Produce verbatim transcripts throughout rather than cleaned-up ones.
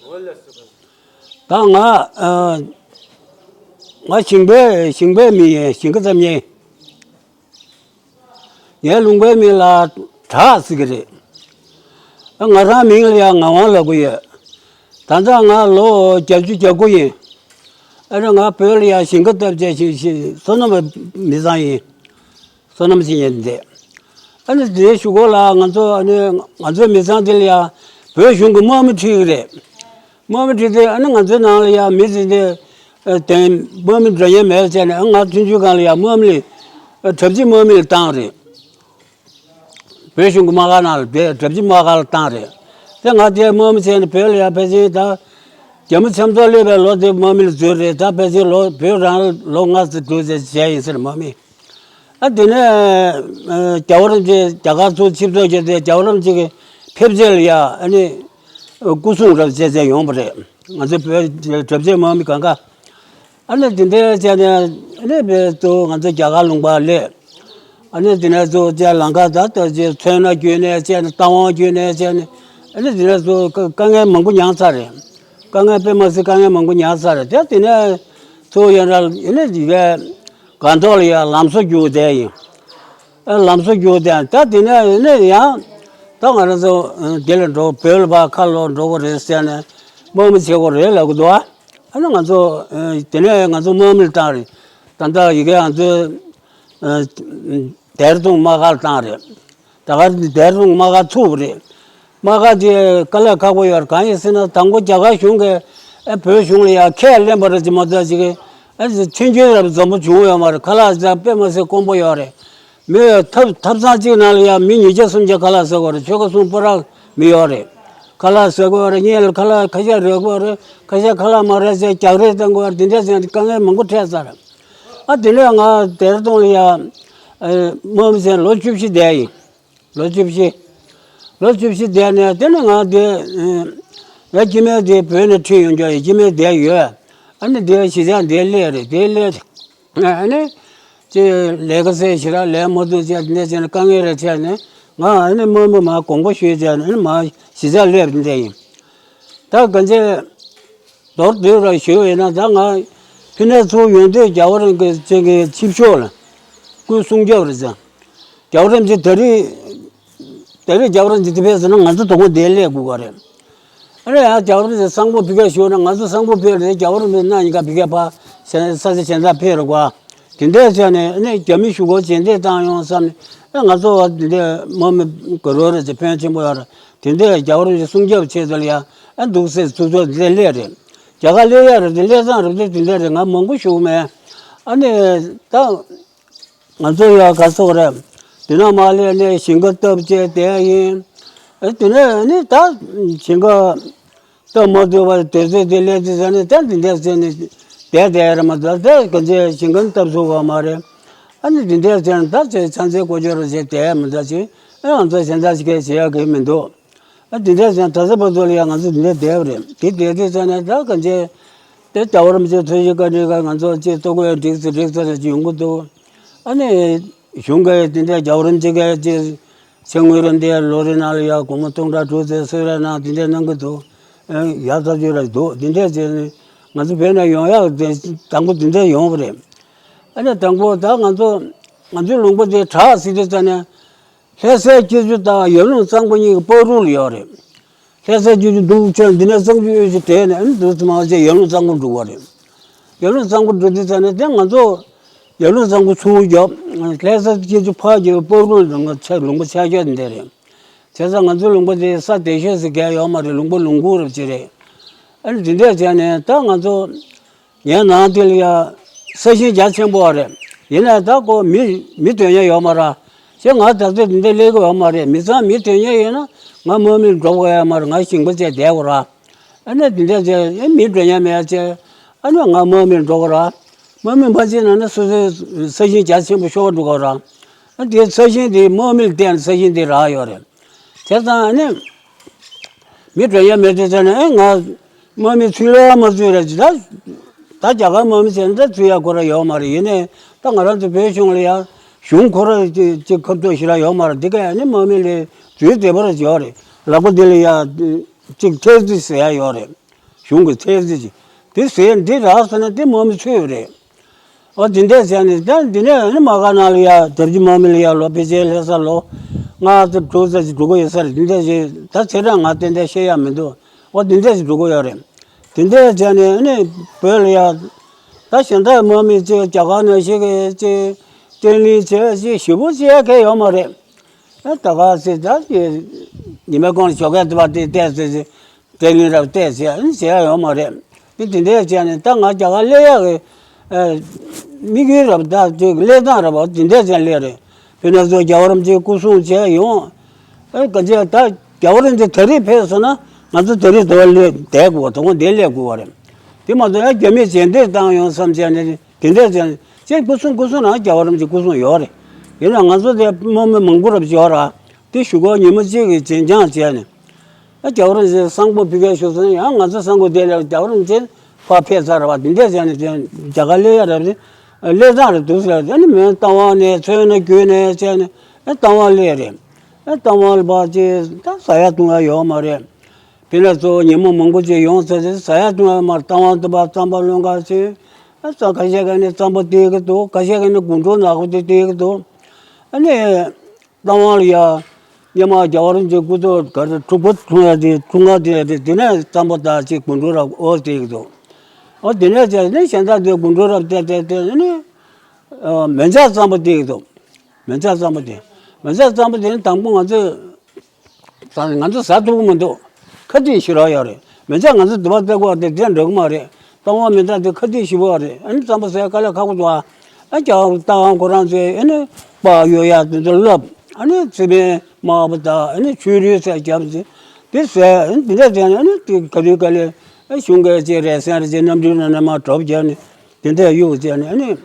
ད་ང་ཨ་ང་ཞིང་པའི་ཞིང་པའི་མི་ཡིན། ཞིང་ཁ་འཐབ་མཁན། ངའི་ལུང་པའི་མིང་ལ་བྲག་ཟེར་གི་རེད། ཨ་ང་རང་མིང་ལ་ཡང་ངག་དབང་ལབ་གི་ཡོད། ད་ལྟ་ང་ལོ་བརྒྱད་ཅུ་གྱ་དགུ་ཡིན། ཨ་ནི་ང་བོད་ལ་ཡང་ཞིང་ཁ་འཐབ་བྱས་ཤིང་ཤིང་བསོད་ནམས་མི་ཚང་ཡིན། བསོད་ནམས་ཤིང་ཡིན་འདི། ཨ་ནི་དེའི་གཞུག་གུ་ལ་ང་ཚོ་ཨ་ནི་ང་ཚོའི་མི་ཚང་འདི་ལ་ཡང་བོད་གཞུང་གི་དམག་མི་ཁྲིད་གི་རེད། དམག་མི་ཁྲིད་དེ་ཨ་ནི་ང་ཚོའི་ནང་ལ་ཡང་མི་ཚེ་འདི་དེ་དམག་མི་འགྲོ་ཉེན་མེད་བྱས་ནས་ཨ་ང་ཐུན་ཆུ་སྒང་ལ་ཡང་དམག་མི་ལ་གྲབས་ཅིག་དམག་མི་ལ་བཏང་རེད། བོད་གཞུང་གི་དམག་སྒར་ནང་ལ་བསྡད་གྲབས་ཅིག་དམག་སྒར་ལ་བཏང་རེད། དེ་ང་དེ་དམག་མི་བྱས་ནས་བོད་ལ་ཡང་ཕལ་ཆེར་ད་རྒྱ་མི་ཆབ་མདོ་སླེབས་པའི་ལོ་དེ་དམག་མི་ལ་འཛུལ་རེད། ད་ཕལ་ཆེར་ལོ་བོད་རང་ལོ་ལྔ་ཙམ་འགྲོ་ཚེ་བྱས་ཡིན་ཟེར་དམག་མི། ཨ་དེ་ནས་རྒྱལ་བ་རིན་པོ་ཆེ་རྒྱ་གར་ཚུར་ཆིབས་བསྒྱུར་བྱས་ཏེ་རྒྱལ་བ་རིན་པོ་ཆེ་གི་ཕེབས་རྗེས་ལ་ཡ་ཨ་ནི་སྐུ་སྲུང་རབ་བྱས་བྱས་ཡོང་བ་རེད། ང་ཚོ་བོད་གྲབས་ཆེན་དམག་མི་གང་ག་ཨ་ནི་དེ་འདྲའི་བྱས་ནས་ཨ་ནི་བོད་དུ་ང་ཚོ་རྒྱ་གར་ལུང་པ་སླེབས། ཨ་ནི་དེ་ནས་ཚུར་བྱས་ལམ་ཁ་ད་ལྟ་ཅི་མཚོན་ན་བརྒྱུད་ནས་བྱས་ནས་རྟ་དབང་བརྒྱུད་ནས་བྱས་ནས་ཨ་ནི་དེ་ནས་ཚུར་དཀའ་ངལ་མང་པོ་མྱངས་ཚར་རེད། དཀའ་ངལ་དཔེ་མ་སྲིད་དཀའ་ངལ་མང་པོ་མྱངས་ཚར་རེད། དེ་དེ་ནས་ཚུར་ཡོང་ར་ཨ་ནི་ཡི་གེ་སྒང་ཐོག་ལ་ཡང་ལམ་བཟོ་རྒྱུགས་བསྡད་ཡིན། ཨ་ལམ་བཟོ་རྒྱུགས་བསྡད་ད་དེ་ནས་ཨ་ནི་ཡང་ད་ང་རང་ཚོ་དེ་ལ་འགྲོ་བོད་ལ་ཕར་ཁ་ལོ་འགྲོ་དགོས་རེད་ཟེར་ནས་དམག་མི་བྱེད་དགོས་རེད་ལབ་གི་འདུག་ཨ་ནི་ང་ཚོ་དེ་ནས་ང་ཚོ་དམག་མི་ལ་བཏང་རེད། ད་ལྟ་ཡི་གེ་ང་ཚོ་ཨ་ལྡེར་ལྡུན་དམག་སྒར་བཏང་རེད། ད་ག་ལྡེར་ལྡུན་དམག་སྒར་ཚུགས་པ་རེད། དམག་སྒར་དེ་དཀའ་ལས་ཁག་པོ་ཡོད་རེད། གང་ཡིན་ཟེར་ན་དང་པོ་རྒྱ་གར་གཞུང་གིས་ཨ་བོད་གཞུང་ལ་ཡང་ཁས་ལེན་པ་རེད་ཅེས་མ་ཚད་ཅིག་ཨ་མཐུན་རྐྱེན་རབ་འཛོམས་པོ་བྱུང་ཡོད་མ་རེད། ཁ་ལག་ཟ་དཔེ་མ་སྲིད་དཀོན་པོ་ཡོད་རེད། མི་ཐབ་ཐབ་ཚང་གཅིག་ནང་ལ་ཡང་མི་ཉིས་བརྒྱ་སུམ་བརྒྱ་ཁ་ལག་ཟ་དགོས་རེད། ཆོལ་ཁ་གསུམ་པོ་ར་མི་ཡོད་རེད། ཁ་ལག་ཟ་དགོས་རེད། གཉེན་ལ་ཁ་ལག་ཁ་ཤས་རེག་དགོས་རེད། ཁ་ཤས་ཁ་ལག་མ་རེག་ཚེ་རྒྱག་རེས་གཏང་དགོས་རེད། དེ་འདྲ་བྱས་ནས་དཀའ་ངལ་མང་པོ་འཕྲད་ཚར། ཨ་དེ་ནས་ང་ལྡེར་ལྡུན་ལ་ཡ་དམག་མི་བྱས་ལོ་བཅུ་བཞི་བསྡད་ཡིན། ལོ་བཅུ་བཞི། ལོ་བཅུ་བཞི་བསྡད་ནས་དེ་ནས་ང་དེ་ང་སྐྱེ་དམན་དེ་བོད་ནས་ཁྲིད་ཡོང་རྒྱུ་ཡིན། སྐྱེ་དམན་བསྡད་ཡོད། ཨ་ནི་དེ་གཞིས་ཆགས་འདིར་སླེབས་རེད། དེ་སླེབས་ཨ་ནི་ཅེས་ལས་ཀ་ཟེར་ཞེ་དྲག་ལས་མ་ཐུབ་བྱས་འདི་འདྲ་བྱས་ནས་དཀའ་ངལ་རེ་འཕྲད་ནས་ང་ཨ་ནི་དམག་མི་མར་དགོངས་པ་ཞུས་བྱས་ནས་ཨ་ནི་མར་གཞིས་ཆགས་སླེབས་འདི་འདྲ་ཡིན། ད་གང་ཅི་མདོར་བསྡུས་ར་ཞུས་ཡིན་ན་ད་ང་ཕི་ནས་ཚུར་ཡོང་དུས་རྒྱལ་བ་རིན་པོ་ཆེ་གི་ཆིབས་ཞབས་ལ་སྐུའི་སྲུང་སྐྱོབ་རེད་ཟེར། རྒྱལ་བ་རིན་པོ་ཆེ་ད་རེས་ད་རེས་རྒྱལ་བ་རིན་པོ་ཆེ་དེ་ཕེབས་ཟེར་ན་ང་ཚོ་དོ་དགོང་དེ་སླེབས་དགོས་ཀ་རེད། ཨ་རེ་ཡང་རྒྱལ་བ་རིན་པོ་ཆེ་གསང་ཕུ་ཕི་ཁ་ཞུས་ན་ང་ཚོ་གསང་ཕུ་ཕེབས་རེད། རྒྱལ་བ་རིན་པོ་ཆེ་གནངས་ཉིན་ཀ་ཕི་ཁ་ཕར་ས་ཆ་གཞན་དག་ཕེབས་རེད་གོ། དེ་འདྲས་བྱས་ནས་ཨ་ནི་རྒྱ་མི་གཞུག་གུ་རྗེས་འདེད་བཏང་ཡོང་བསམ་ནས་ཨ་ང་ཚོ་བ་དེ་འདྲས་དམག་མི་དགའ་རབ་རེད་ཅེས་ཕན་ཆེན་པོ་ཡོད་རེད། དེ་འདྲས་རྒྱལ་བ་རིན་པོ་ཆེ་སྲུང་སྐྱོབ་ཆེད་དུ་ལ་ཡ་ཨ་འདུག་སེ་ཚུགས་ཚུགས་དེ་འདྲས་སླེབས་རེད། རྒྱ་གར་སླེབས་ཡ་རེད་དེ་སླེབས་སྟངས་རེད་དེ་དེ་འདྲས་རེད། ང་མང་པོ་ཞུ་གི་མེད། ཨ་ནི་ད་ང་ཚོ་ཡ་ག་སོག་རེད། དེ་ན་མ་སླེབས་ནས་ཞིང་ཁ་བཏབ་བྱས་བསྡད་ཡིན། ཨ་དེ་ནས་ཨ་ནི་ད་ཞིང་ཁ་སྟབས་མ་ཐུབ་པར་དུས་ཚོད་དེ་སླེབས་དུས་ཙ་ནས་ད་འདི་འདྲ་བྱས་ནས་བསྡད་བསྡད་རེད་མ་གཏོགས་ད་ག་ཚོད་ཞིང་ཁམས་བཏབ་ཚུགས་པ་མ་རེད། ཨ་ནི་འདི་འདྲ་བྱས་ནས་ད་ཚེ་ཚང་ཚེ་ཀོ་ཅོ་ར་བྱས་བསྡད་མི་འདྲ་ཅིག་ཨ་ང་ཚོ་གཞན་དག་ཅིག་གས་བྱེད་ཡག་གི་མི་འདུག་ཨ་འདི་འདྲ་བྱས་ནས་ད་ཚེ་བར་དུ་ལ་ཡང་ང་ཚོ་འདི་འདྲ་བསྡད་པ་རེད། དེ་བསྡད་དུས་ཙ་ནས་ད་ག་ཚོད་དེ་རྒྱལ་བ་རིན་པོ་ཆེ་ཐུགས་རྗེ་བཀའ་དྲིན་ག་ང་ཚོ་ཅིག་ལྟོ་གོས་འགྲིག་ཙམ་འགྲིག་ཙམ་རེ་ཅིག་ཡོང་གི་འདུག་ཨ་ནི་གཞུང་གི་དེ་འདྲ་རྒྱལ་བ་རིན་པོ་ཆེ་གི་ཅིག་ཚེ་སྔོན་རབས་འདི་ལོ་རེ་ནང་ལ་ཡ་སྒོར་མོ་སྟོང་ཕྲག་དྲུག་ཙམ་གསོལ་རས་གནང་དེ་འདྲ་གནང་གི་འདུག་ཨེ་ཡག་ཐག་ཆོད་ར་འདུག་དེ་འདྲ་བྱས་ནས་ང་ཚོ་བོད་ནས་ཡོང་ཡག་དེ་དང་པོ་དེ་འདྲ་ཡོང་བ་རེད། ཨ་ནི་དང་པོ་ད་ང་ཚོ་ང་ཚོའི་ལུང་པ་དེ་བྲག་ཟེར་དུས་ཙ་ནས་ལྷ་སའི་སྐྱིད་ཆུ་དང་ཡར་ཀླུང་གཙང་པོ་གཉིས་ཀྱི་བར་དུ་ལ་ཡོད་རེད། ལྷ་སའི་སྐྱིད་ཆུ་འདུག་ཆོག་འདི་ནས་གཙང་ཆུ་གཡུ་ལྗི་དེད་ནས་ཨ་ནི་འདུག་ཙམ་མ་བྱས་ཡར་ཀླུང་གཙང་པོ་འགྲོ་གི་རེད། ཡར་ཀླུང་གཙང་པོ་འགྲོ་དུས་ཙ་ནས་དེ་ང་ཚོ་ཡར་ཀླུང་གཙང་པོ་ཚུར་རྒྱབ་ལྷ་ས་སྐྱིད་ཆུ་ཕར་རྒྱབ་པའི་བར་དུ་ལ་ང་ཚོའི་ལུང་པ་ཆགས་ཆགས་འདི་རེད། བྱས་ཙང་ང་ཚོའི་ལུང་པ་དེ་ས་དེ་ཤོད་ཟེར་གང་ཡོད་མ་རེད། ལུང་པ་ལུང་ཁུག་རབ་ཅིག་རེད། ཨ་ནི་འདི་འདྲས་བྱས་ནས་ད་ང་ཚོ་ངའི་ནང་དེ་ལ་ཡ་ས་ཞིང་རྒྱ་ཆེན་པོ་རེད། ཡིན་ནའི་ད་ཁོ་མི་མི་དོན་གཉེར་ཡོད་མ་རེད། ཅེས་ང་ད་ལྟ་འདི་འདྲས་སླེབས་ཀྱི་ཡོད་མ་རེད། མི་ཚང་མི་དོན་གཉེར་ཡོད་ན་ང་དམག་མི་འགྲོ་དགོས་ཡ་མ་རེད། ང་ཞིང་པ་བྱས་བསྡད་དགོས་ར། ཨ་ནི་འདི་འདྲ་བྱས་ཨེ་མི་འགྲོ་ཉན་མེད་ཅེ། ཨ་ནི་ང་དམག་མི་འགྲོ་གི་ར། དམག་མི་མ་བྱེད་ན་ནི་སོ་སོའི་ས་ཞིང་རྒྱ་ཆེན་པོ་ཤོར་འགྲོ་གི་ར། ཨ་དེ་ས་ཞིང་དེ་དམག་མི་ལ་བརྟེན་ནས་ས་ཞིང་དེ་རག་ཡོད་རེད། བྱས་ཙང་ཨ་ནི་མི་འགྲོ་ཉན་མེད་དུས་ཙ་ནས་ཨེ་ང་དམག་མི་ཚུད་ལ་མ་ཚུད་ར་ཅི་ད། ད་རྒྱ་གར་དམག་མི་བྱས་ན་ད་ཚུད་ཡ་ཁོ་ར་ཡོད་མ་རེད། ཡིན་ནའི་ད་ང་རང་ཚོ་བོད་གཞུང་ལ་ཡ་གཞུང་ཁོ་ར་ཅིག་ཁ་ཐུག་ཞིག་ར་ཡོད་མ་རེད། འདི་ག་ཨ་ནི་དམག་མི་ལ་ཚུད་བདེ་པོ་ར་ཡོད་རེད། ལག་པ་འདི་ལ་ཡ་ཅིག་ཐེལ་ཙི་ཟེར་ཡ་ཡོད་རེད། གཞུང་གི་ཚད་གཞི་ཅིག་དེ་ཟེར་འདི་རག་སོང་ན་དེ་དམག་མི་ཚོས་རེད། ཨོ་དེ་འདྲས་བྱས་ནས་ད་འདི་ནས་ནི་མ་ག་ན་ལ་ཡ་དེབ་ཀྱི་དམག་མི་ལ་ཡ་ལོ་ཕལ་ཆེར་ལྷ་ས་ལོ་ལྔ་ཙམ་དྲུག་ཙམ་ཞིག་འགྲོ་གི་ཡོད་ས་རེད། དེ་འདྲས་ཞིག་ད་ཚེ་རིང་ང་ཏན་ཏན་བཤད་ཡ་མི་འདུག་ཨོ་དེ་འདྲས་ཞིག་འགྲོ་གི་ཡོད་རེད། དེ་འདྲས་བྱས་ནས་ནི་བོད་ལ་ཡ་ད་གཞན་དག་དམག་མི་ཚོས་རྒྱ་གར་ནང་བཞིན་གྱི་ཅིག་བརྟན་ལྷིང་བྱས་ཞིག་ཞེ་པོ་བྱས་མཁན་ཡོད་མ་རེད། ཨ་ད་ག་ཟེར་ད་ཅིག་ཉི་མའི་གོང་ལ་ཞོགས་ཀས་དེ་བ་དེ་བལྟས་ཟེར་ཅིག་བརྟན་ལྷིང་རབ་བལྟས་ཟེར་ཨ་ནི་བྱས་ཡོད་མ་རེད། དེ་དེ་འདྲས་བྱས་ནས་ད་ང་རྒྱ་གར་སླེབས་ཡག་གི་ཨ་དམིགས་ཡུལ་རབ་ད་ཅིག་སླེབས་སྟངས་རབ་དེ་འདྲས་བྱས་སླེབས་རེད། དཔེར་ན་ཚོ་རྒྱལ་བ་རིན་པོ་ཆེ་སྐུ་སྲུང་བྱས་ཡོང་། ཨ་ག་ཅེ་ད་རྒྱལ་བ་རིན་པོ་ཆེ་ད་རེས་ཕེབས་སོང་ན་ང་ཚོ་ད་རེས་དེ་བ་སླེབས་བསྡད་དགོས་པ་དང་པོ་འདིར་སླེབས་དགོས་པ་རེད། དེ་མ་གཏོགས་ཡང་རྒྱ་མིས་རྗེས་འདེད་བཏང་ཡོང་བསམ་བྱས་ནས། དེ་འདྲ་ཅན་ཅན་སྐུ་སྲུང་སྐུ་སྲུང་རང་རྒྱལ་བ་རིན་པོ་ཆེ་སྐུ་སྲུང་ཡོད་རེད། ཡིན་ན་ང་ཚོ་དེ་དམག་མི་མང་པོ་རབ་ཅིག་ཡོད་ར། དེ་གཞུག་གུ་ཉིན་མོ་གཅིག་གི་བྱེད་སྦྱང་བྱས་ནས། ཨ་རྒྱལ་བ་རིན་པོ་ཆེ་གསང་ཕུ་ཕུལ་མཁན་ཞུ་སོང་ཡང་ང་ཚོ་གསང་ཕུ་དེ་ལ་རྒྱལ་བ་རིན་པོ་ཆེ་ཕར་ཕེབས་ཚར་བ་དེ་འདྲ་ཅན་ནས་ཅན་རྒྱ་གར་སླེབས་ཡ་རབ་རེད། སླེབས་སྟངས་རེད་འདུག་ཟེར་ཨ་ནི་མོན་རྟ་དབང་ནས་མཚོན་ན་བརྒྱུད་ནས་བྱས་ནས་ཨ་རྟ་དབང་སླེབས་རེད། ཨ་རྟ་དབང་ལ་ཕར་ཅིག་ད་ཟ་ཡ་བཏུང་ཡ་ཡོད་མ་རེད། དེ་ནས་གཙོ་བོ་ཉིན་མོ་མང་པོ་ཅིག་ཡོང་ཚར་ཚེ་ཟ་ཡ་བཏུང་ཡ་མར་རྟ་དབང་དུ་བ་རྩམ་པ་ལོན་ག་ཚོད། ཨ་ཙང་ཁ་ཤས་ཀ་ནས་རྩམ་པ་སྟེར་གི་འདུག་ཁ་ཤས་ཀ་ནས་དགུན་གྲོ་ནག་པོ་དེ་སྟེར་གི་འདུག་ཨ་ནི་རྟ་དབང་ལ་ཡ་སྙེ་མ་རྒྱལ་བ་རིན་པོ་ཆེ་སྐུ་ཚོགས་ག་རེ་འཁྲུག་པོ་འཁྲུག་ཡ་དེ་འཁྲུག་ང་དེ་ཡ་དེ་དེ་ནས་རྩམ་པ་དག་ཅིག་དགུན་གྲོ་རབ་ཨོ་སྟེར་གི་འདུག་ཨོ་དེ་ནས་བྱས་ནས་གཞན་དག་དེ་དགུན་གྲོ་རབ་སྟེར་སྟེར་སྟེར་ཨ་ནི་མེ་བྱ་རྩམ་པ་སྟེར་གི་འདུག་མེ་བྱ་རྩམ་པ་དེ། མེ་བྱ་རྩམ་པ་དེ་ནི་དང་པོ་ང་ཚོས་ང་ཚོ་ཟ་ཐུབ་ཀྱི་མི་འདུག་ཁ་ཏིག་ཞེ་དྲག་ཡོད་རེད། མེ་བྱ་ང་ཚོ་དུ་བ་བཙལ་དགོས་པ་དེ་དེ་འགྲིག་གི་མ་རེད། རྟ་དབང་མེ་བྱ་དེ་ཁ་ཏིག་ཞེ་པོ་ཡོད་རེད། ཨ་ནི་རྩམ་པ་ཟ་ཡ་དཀའ་ལས་ཁག་པོ་འདུག་ཨ་རྒྱ་གར་རྟ་དབང་ཁོ་རང་ཚོས་ཨ་ནི་སྤགས་གཡུག་ཡ་དེ་ཚོ་བསླབ། ཨ་ནི་ཚི་པན་དམར་པོ་དང་ཨ་ནི་ཆུ་རུལ་ཟེར་རྒྱབ་ཚེ་དེ་ཟས་ཨ་ནི་དེ་འདྲ་བྱས་ནས་ཨ་ནི་དེ་ག་དུས་ག་ལེ་ཨ་གཞུང་གི་ཅིག་རས་སེང་རེ་ཅིག་གནམ་གྲུའི་ནང་ནས་མར་གྲབས་བརྒྱབ་ནས་དེ་འདྲ་གཡུག་བྱས་ནས་ཨ་ནི།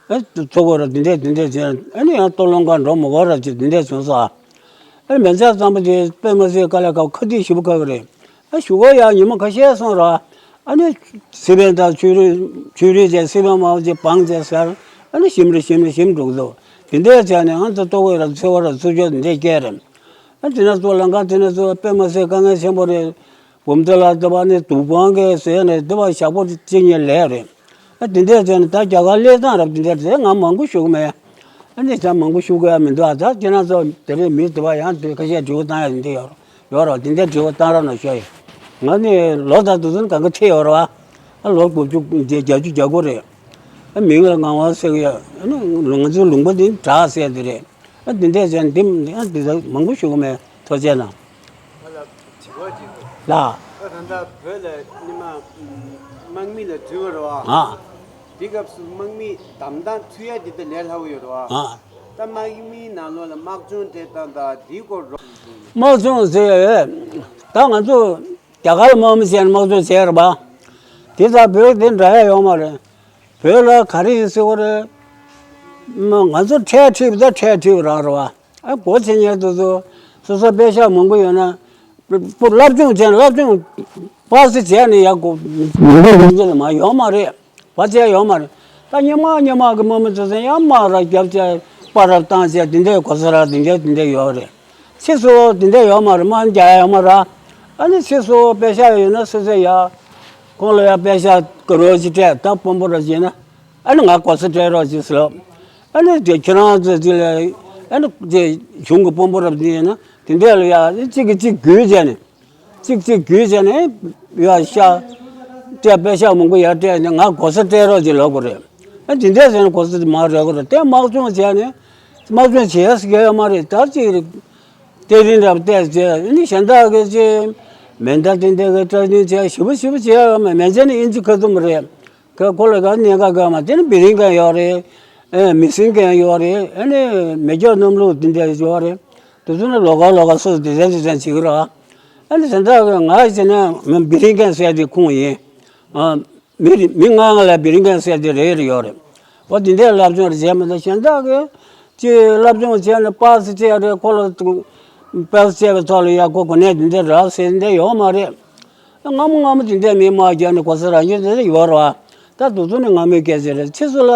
ཨེ་ཚོ་གོ་ར་དེ་འདྲས་དེ་འདྲས་བྱས་ཨ་ནི་ཡང་ལྟོ་སློང་ག་འགྲོ་མི་དགོས་ར་ཅིག་དེ་འདྲས་བྱུང་སོང་། ཨེ་མེ་བྱ་རྩམ་པ་དེ་དཔེ་མ་སྲིད་དཀའ་ལས་ཁག་ཁ་ཏིག་ཞེ་པོ་ཁག་གི་རེད། ཨ་གཞུག་གུ་ཡང་ཉི་མ་ཁ་ཤས་སོང་ར། ཨ་ནི་ཚི་པན་དང་ཆུ་རུལ་ཆུ་རུལ་བྱས་ཚི་པན་དམར་པོ་ཅིག་སྦངས་བྱས་ཟེར། ཨ་ནི་ཞིམ་རེ་ཞིམ་རེ་ཞིམ་འགྲོ་གི་འདུག་དེ་འདྲས་བྱས་ནས་ང་ཚོ་ལྟོ་གོས་ར་ཚོ་གོ་ར་ཚུར་ཕྱོགས་དེ་འདྲས་སྐྱེལ་རེད། ཨ་དེ་ན་ཚོ་ལམ་ཁ་དེ་ན་ཚོ་དཔེ་མ་སྲིད་དཀའ་ངལ་ཆེན་པོ་རེད། བུམ་ཐང་ལ་ལྟ་བ་ནི་དུག་སྦྲང་གིས་ཟས་ནས་ལྟ་བ་ཞག་པོ་གཅིག་གཉིས་ལས་རེད། ཨ་དེ་འདྲས་བྱས་ནས་ད་རྒྱ་གར་སླེབས་སྟངས་རབས་དེ་འདྲས་རེད། ང་མང་པོ་ཞུ་གི་མེད། ཨ་ནི་ད་མང་པོ་ཞུ་དགོས་ཡ་མི་འདུག་ཨ་ད་ཁྱེད་རང་ཚོ་དེ་རིང་མི་དེ་བ་ཡང་དེ་ཁ་ཤས་དྲི་བ་བཏང་ཡ་དེ་འདྲས་ཡོད་ཡོད་རེད། དེ་འདྲས་དྲི་བ་བཏང་རོགས་གནང་ཞུ་ཡ་ཡིན། ང་ནི་ལོ་ད་དུ་ཚོད་གང་ག་ཁྲིད་ཡོད་རེད་བ། ཨ་ལོ་དགུ་བཅུ་བརྒྱད་ཅུ་གྱ་དགུ་རེད། ཨ་མིང་ལ་ངག་དབང་ཟེར་གི་ཡོད། ཨ་ནི་ང་ཚོའི་ལུང་པ་འདི་བྲག་ཟེར་དེ་རེད། ཨ་འདི་འདྲས་བྱས་ནས་འདི་ཨ་འདི་ཚོ་མང་པོ་ཞུ་གི་མེད། ཐུགས་རྗེ་གནང་། ང་ལ་དྲི་བ་ཅིག་འདུག་ལགས། ཨ་ད་ལྟ་བོད་ལ་སྔོན་མ་དམག་མི་ལ་འདྲི་བ་རེད་བ། ཨ། འདི་སྐབས་སུ་དམག་མི་བདམས་སྟངས་ཚུད་ཡ་འདི་ད་ལས་སླ་བོ་ཡོད་རེད་བ། ཨ། ད་དམག་མིའི་ནང་ལོགས་ལ་དམག་སྦྱོང་སྤྲད་སྟངས་དང་འདིའི་སྐོར་རོགས། དམག་སྦྱོང་ཟེར་ཡ་ཡོད། ད་ང་ཚོ་རྒྱ་གར་ལ་དམག་མི་བྱས་ནས་དམག་སྦྱོང་བྱས་རེད་བ། དེ་ད་བོད་དེ་འདྲ་ཡ་ཡོད་མ་རེད། བོད་ལ་ག་རེ་ཡིན་ཟེར་བ་རེད། ང་ཚོ་ཁྲལ་ཁྲིད་པ་ད་ཁྲལ་ཁྲིད་པ་རང་རེད་བ། ཨ་སྒོ་ཕྱེ་ཉལ་དུ་ཚོ་སོ་སོ་པེ་ཤག་མང་པོ་ཡོད་ན། པོ་སློབ་སྦྱོང་བྱས་ན་སློབ་སྦྱོང་པ་སེ་བྱས་ནས་ཡག་གོ་མི་འདུག་ཡིན་གྱི་ལ་མ་ཡོད་མ་རེད། བ་བྱས་ཡོད་མ་རེད། ད་སྙེ་མ་སྙེ་མ་གི་དམག་མི་ཚོ་ཚོ་ཡང་དམག་ར་རྒྱབ་བྱས་པ་ར་བཏང་བྱས་དེ་འདྲའི་གོ་ས་ར་དེ་འདྲའི་དེ་འདྲའི་ཡོད་རེད། ཕྱིས་སུ་དེ་འདྲ་ཡོད་མ་རེད། དམག་རྒྱག་ཡ་ཡོད་མ་རེད། ཨ་ནི་ཕྱིས་སུ་པེ་ཤག་ཡོད་ན་སོ་སོ་ཡ། ཁོང་ལ་ཡ་པེ་ཤག་གི་རོགས་ཅིག་སྤྲད་ད་དཔོན་པོ་ར་བྱས་ན། ཨ་ནི་ང་གོ་ས་སྤྲད་རོགས་ཅིག་ཟེར། ཨ་ནི་དེ་ཁྱེད་རང་ཚོ་ཅིག་ལ་ཨ་ནི་དེ་གཞུང་གི་དཔོན་པོ་ར་བྱས་ན་དེ་འདྲ་ལ་ཡ་གཅིག་གིས་གཅིག་བརྒྱུད་བྱས་ནས། གཅིག་གཅིག་བརྒྱུད་བྱས་ནས་ཡ་ཤ་སྤྲད་པེ་ཤག་མང་པོ་ཡར་སྤྲད་ནས་ང་གོ་ས་སྤྲད་རོགས་ཅིག་ལབ་དགོས་རེད། ཨ་དེ་འདྲ་བྱས་ན་གོ་ས་དེ་མར་རག་གི་རེད། དེ་དམག་སྦྱོང་བྱས་ནས་དམག་སྦྱོང་བྱེད་ཡ་ཟེར་མཁན་ཡོད་མ་རེད། ད་ཅིག་དེ་རིང་འདྲ་བལྟས་བྱས་ནི་གཞན་དག་གི་ཅིག་མེ་མདའ་དེ་འདྲ་གི་སྐྲ་ནི་བྱས་ཞིབ་པོ་ཞིབ་པོ་བྱེད་ཡ་ཡོད་མ་རེད། མེ་མདའ་ནི་ཨིན་ཇི་ཁ་ཐུམ་རེད། ཁོ་ལ་ག་གནད་འགག་ག་མ་དེ་ནི་བི་རིང་གན་ཡོད་རེད། ཨེ་མི་སྲིན་གན་ཡོད་རེད། ཨ་ནི་མེ་སྒྱོགས་གནམ་ལོ་དེ་འདྲ་ཡོད་རེད། དེ་ཚོ་ནི་ལོགས་ཀ་ལོགས་ཀ་སོ་སོ་དེ་འདྲ་དེ་འདྲ་བྱེད་ཀྱི་རེད། ཨ་ནི་དེ་འདྲ་གི་ང་བྱས་ན་མི་བི་རིང་གན་ཟེར་དེ་ཁུངས་ཡིན། ཨ་མི་རེ་མི་ལྔ་ལྔ་ལ་བི་རིང་གན་ཟེར་དེ་རེ་རེ་ཡོད་རེད། འོ་དེ་འདྲའི་སློབ་སྦྱོང་རེ་བྱས་མ་ཐག་གཞན་དག་གི་ཅིག་སློབ་སྦྱོང་བྱས་ནས་པ་སེ་བྱས་རེད། ཁོ་ལ་པ་སེ་བྱས་པའི་ཐོག་ལ་ཡ་ཁོ་གོ་གནས་དེ་འདྲ་རག་ཟེར་དེ་འདྲ་ཡོད་མ་རེད། སྔ་མོ་སྔ་མོ་དེ་འདྲས་མི་མང་རྒྱབ་ནས་གོ་ས་རང་ཡོད་དེ་ཡོད་རེད་བ། ད་དུས་ཚོད་ནི་སྔ་མོའི་སྐད་ཆ་རེད། ཕྱིས་སུ་ལ་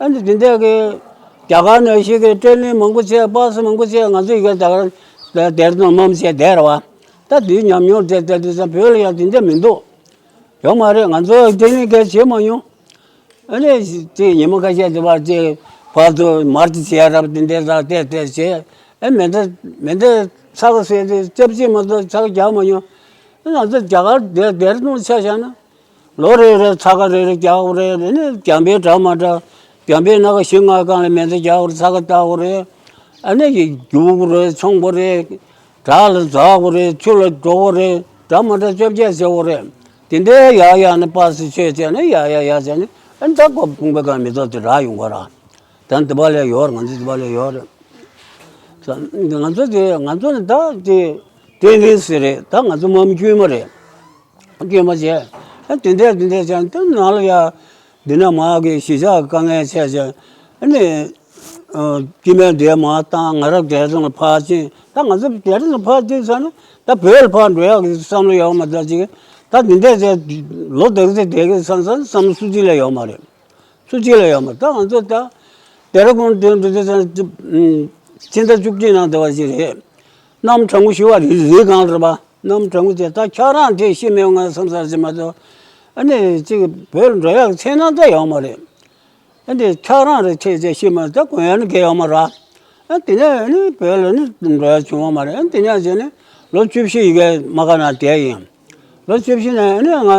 ཨ་ནི་དེ་འདྲས་ཀྱི་རྒྱ་གར་ནང་བཞིན་གྱི་ཀྲེན་ནིང་མང་པོ་བྱས། པ་སེ་མང་པོ་བྱས། ང་ཚོ་ཡི་གེ་ད་གར་དེར་དང་མམ་བྱས་བསྡད་རེད་བ། ད་དེའི་ཉམས་མྱོང་དེ་དེ་དུས་ཙམ་བོད་ལ་ཡང་དེ་འདྲས་མི་འདུག་ཡོད་མ་རེད། ང་ཚོ་དེ་ནས་སྐད་བྱེད་མ་མྱོང་། ཨ་ནི་དེ་ཉི་མ་ཁ་ཤས་དེ་བར་དེ་བར་དུ་མར་དེ་བྱས་རབས་དེ་འདྲས་དང་དེ་དེ་བྱས། ཨ་མེ་མདའ་མེ་མདའ་ཚ་ག་ཟེར་དེ་སྐྱབས་རྗེས་མ་གཏོགས་ཚ་ག་རྒྱག་མ་མྱོང་། ཨ་ང་ཚོ་རྒྱ་གར་དེ་དེར་ནང་ཆ་བཞག་ན། ལོ་རེ་རེ་ཚ་ག་རེ་རེ་རྒྱག་དགོས་རེད། ཨ་ནི་རྒྱ་མའི་འདྲ་མ་འདྲ། རྒྱ་མའི་སྣ་ཁ་བཞི་ལྔ་སྒང་ལ་མེ་མདའ་རྒྱག་དགོས་རེད། ཚ་ག་བཏགས་དགོས་རེད། ཨ་ནི་རྒྱུག་དགོས་རེད། མཆོང་དགོས་རེད། བྲག་ལ་འཛེག་དགོས་རེད། ཆུ་ལ་འགྲོ་དགོས་རེད། འདྲ་མ་འདྲ་བཅོ་བརྒྱད་བྱེད་དགོས་རེད། དེ་འདྲའི་ཡག་ཡག་ནི་པ་སེ་ཆོས་བྱས་ནས་ཡག་ཡག་ཡག་བྱས་ནས། ཨ་ནི་ད་ཁོ་ཕུང་པོའི་སྒང་མེ་ཏོག་དེ་རག་ཡོང་གི་རེད། ད་འདི་པ་ལས་ཡོད་རེད། ང་ཚོ་འདི་པ་ལས་ཡོད་རེད། ང་ཚོ་དེ་ང་ཚོ་ནི་ད་དེ་དེ་ནི་ཟེར་རེད། ད་ང་ཚོ་མ་མི་དཀྱུས་མ་རེད། དཀྱུས་མ་བྱས། ཨ་དེ་འདྲས་དེ་འདྲས་བྱས་ནས་དེ་ནང་ལ་ཡ། འདི་ན་མ་གི་གཞིས་ཆགས་དཀའ་ངལ་ཆེ་ཆེ། ཨ་ནི། ཨ་སྐྱེ་དམན་དེ་མ་བཏང་། ང་རང་རྒྱལ་ཚང་ལ་ཕར་ཕྱིན། ད་ང་ཚོ་རྒྱལ་ཚང་ལ་ཕར་ཕྱིན་ཟེར་ན་ད་བོད་ལ་ཕར་འགྲོ་ཡག་གི་བསམ་བློ་ཡོད་མ་རེད་ཅིག་ད་འདི་འདྲས་བྱས་ལོ་དེ་ཚོ་བསྡད་གི་བསམ་བསམ་བསམ་བློ་སུ་གཅིག་ལ་ཡོད་མ་རེད། སུ་གཅིག་ལ་ཡོད་མ་རེད། ད་ང་ཚོ་ད་སྡེ་ར་ལྡུན་དེ་འདྲ་དེ་ཕྱི་ཟླ་བཅུ་གཅིག་ནང་བསྡད་པ་ཞིག་རེད། གནམ་གྲང་མོ་ཞེ་པོ་རི་རི་སྒང་རེད་པ། གནམ་གྲང་མོ་དེ་ད་འཁྱགས་རོམ་དེ་ཤི་མི་འོང་ང་བསམ་ས་ཞིག་མ་གཏོགས། ཨ་ནི་ཅིག་བོད་ལ་འགྲོ་ཡག་འཚོར་སྣང་ད་ཡོད་མ་རེད། ཨ་ནི་འཁྱགས་རོམ་རེ་འཚོལ་བྱས་ཤི་མ་ད་གོན་ཡག་ནི་གང་ཡང་ཡོད་མ་རེད། ཨ་དེ་ནས་ཨ་ནི་བོད་ལ་ནི་འགྲོ་ཡག་བྱུང་བ་མ་རེད། ཨ་དེ་ནས་བྱས་ནས་ལོ་བཅུ་བཞི་ཡི་གེ་མ་ག་ན་བསྡད་ཡིན། ལོ་བཅུ་བཞི་ནས་ཨ་ནི་ང་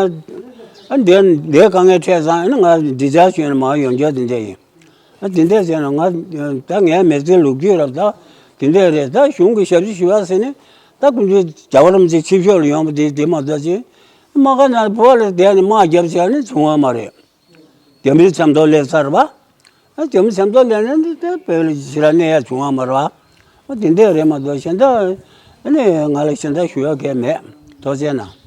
ཨ་འདིར་འདིར་དཀའ་ངལ་འཕྲད་ཙང་ཨ་ནི་ང་འདི་ཇག་བྱས་ནས་མར་ཡོང་རྒྱུ་དེ་འདྲ་ཡིན། ཨ་དེ་འདྲ་བྱས་ན་ང་ད་ངའི་མི་ཚེའི་ལོ་རྒྱུས་རབ་ད་དེ་འདྲ་རེད། ད་གཞུང་གི་ཞབས་ཕྱི་ཞུ་བ་ཟེར་ནས་ད་ཀུན་གྱིས་རྒྱལ་བ་རིན་པོ་ཆེ་ཆིབས་ཞབས་ལ་ཡོང་བ་དེ་དེ་མ་གཏོགས་ཅིག་མ་ག་ན་བོད་ལ་བསྡད་ནས་དམག་རྒྱབ་བྱས་ནས་བྱུང་བ་མ་རེད། རྒྱ་མིའི་མཚམས་ཐོག་སླེབས་ཚར་བ། ཨ་རྒྱ་མིའི་མཚམས་ཐོག་སླེབས་ནས་འདི་ལྟར་བོད་ལ་ཞེ་དྲག་གནས་ཡག་བྱུང་བ་མ་རེད་བ། ཨ་དེ་འདྲ་རེད་མ་གཏོགས་གཞན་དག་ཨ་ནི་ང་ལ་གཞན་དག་ཞུ་ཡག་གང་ཡང་མེད། ཐུགས་རྗེ་གནང་།